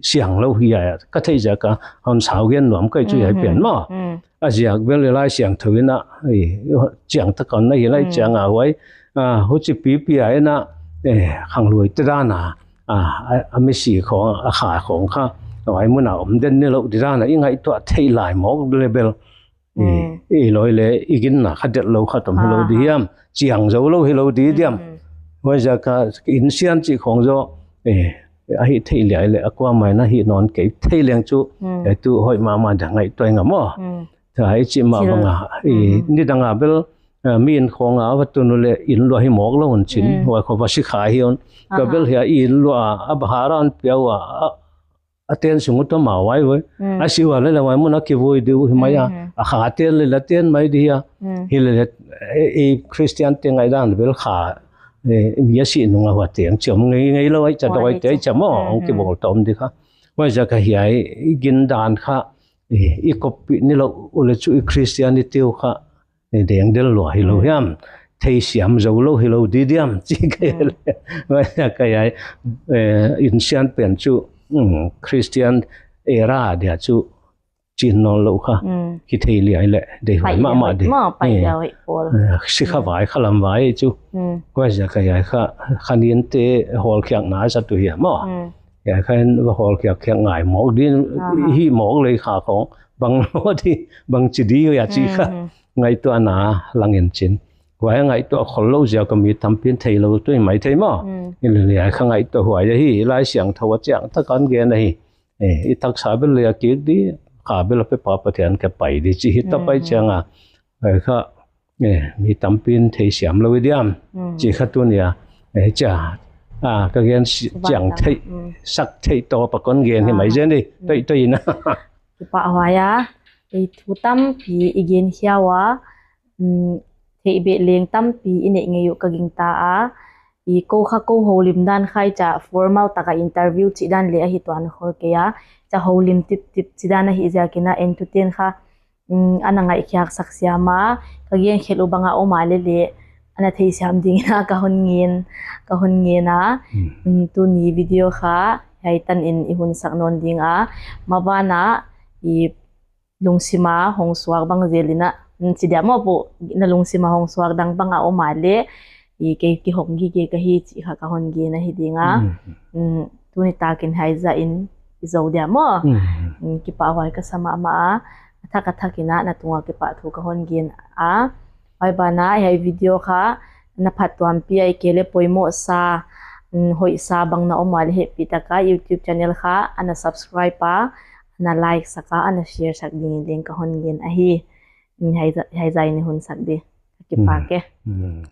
siang lou hi a, ka theih ziak a, hon sau gen nuam kei chu hiai pen maw. Mm. A ziak bel i Laisiangthou in a, i, chiang tak a na hi lai chiang a huai, ah, huchi pipi a in a, eh, khanglui te dan a, a, a, a mi si khawng, a kha khawng kha, huai mun a om den ni lou di dan a, i ngaihtuah theih lai mawk leh bel. I, mm, i loi leh, i ginna kha detlou kha tom hi lou di hiam, chiang zou lou hi lou di diam. Mm. Huai ziak a insian chih khawng zaw, eh, a hih theih liai leh, a kuamah in a hih nawn kei thei leng chu, mm, eh, tuh hoih mahmah dia ngaihtuah ing a maw. Mm. Tua i chih mah bang a, i, mm, nidang a bel, eh, mi inn khawng a va tun uleh inn luah hi mawk lou un chin, mm, huai khawng va si kha hi un. Tua bel hiai inn luah a, a bhara hon pia ua, a, a tent sung uh toh mah huai huai. Mm. A si ua leh leh huai mun a kivui di uh hi mai a. Mm. A kha tent leh leh tent mai di a. Mm. Hileh leh, eh, eh, Christian te ngaihdan bel kha, eh, mi a si nung a huai teng chiam ngeingei lou ai chia, dawi te chia maw, mm, hong kibawl tom di kha. Huai ziak a hiai, i gindan kha, eh, i koppih ni lou uleh chu i Christian i tiu kha, eh, dengdel lua hi lou hiam, theisiam zou lou hi lou di diam, chi kei leh. Huai ziak a hiai, eh, insian pen chu, mm, Christian era dia chu, chin nawn lou kha, mm, ki thei liai leh, deih huai mahmah di. Pai dia hoih maw, pai dia hoih pawl. Eh, si kha vai, kha lam vai chu. Mm. Huai ziak a hiai kha, kha nin te hawlkhiakna sa tu hiam maw. Mm. Hiai kha in va hawlkhiak khiak ngai mawk di, hi mawk leh kha khawng, bang lou di, bang chi di huai a chi kha. Mm, mm. Ngaihtuahna lang in chin. Huai a ngaihtuah khollou ziak a mi tampi'n theilou tuh hi maithei maw. Hmm. Hileleh hiai kha ngaihtuah huai ahi, Laisiangthou a chiang tak a hon gen ahi. Eh, i taksa bel leh a kik di, kha bel a pe pa Pathian ka pai di chih hi ta pai chiang a. Huai kha, eh, mi tampi'n theisiam lou i diam. Hmm. Chih kha tuni a, eh, chia, ah, ka gen si-, chiang thei, sak thei tawp a kon gen hi mai zen di, toh, toh in a. Kipahhuai a, ei thu tampi i gen khia ua, um, theih beh leng tampi i neih ngei uh ka gingta a, i kou kha kou houlim dan kha i chia formal tak a interview chih dan leh ahi tuan khol kei a, chia houlim tiptip chih dan ahih ziak in a entute'n kha, um, ana ngaihkhiak sak siam a, ka gen khelh uh bang a om a leh leh, ana theisiam ding in a ka hon ngen, ka hon ngen a. Hmm. Um, tuni video kha, hiai tan in i hun sak nawn ding a, maban a, i lungsim a hong suak bang zel in a, um, chi dia maw pu, na lungsim a hong suak dang bang a om a leh, i kei kihong gige ka hi chih kha ka hon gen ahi ding a. Hmm. Um, tuni tak in hiai zah in i zou dia maw. Hmm. Um, kipahhuai ka sa mahmah a, a thak a thak in a, na tung a kipahthu ka hon gen a. Huai ban a, hiai video kha, na phattuampih a i ke leh poimoh sa, um, hoih sa bang na om a leh hehpihtak a YouTube channel kha, ana subscribe a, ana like sak a, ana share sak ding in leng ka hon ngen ahi. Um, hiai zah, hiai zah in i hun sak di. Kipak e. Hmm.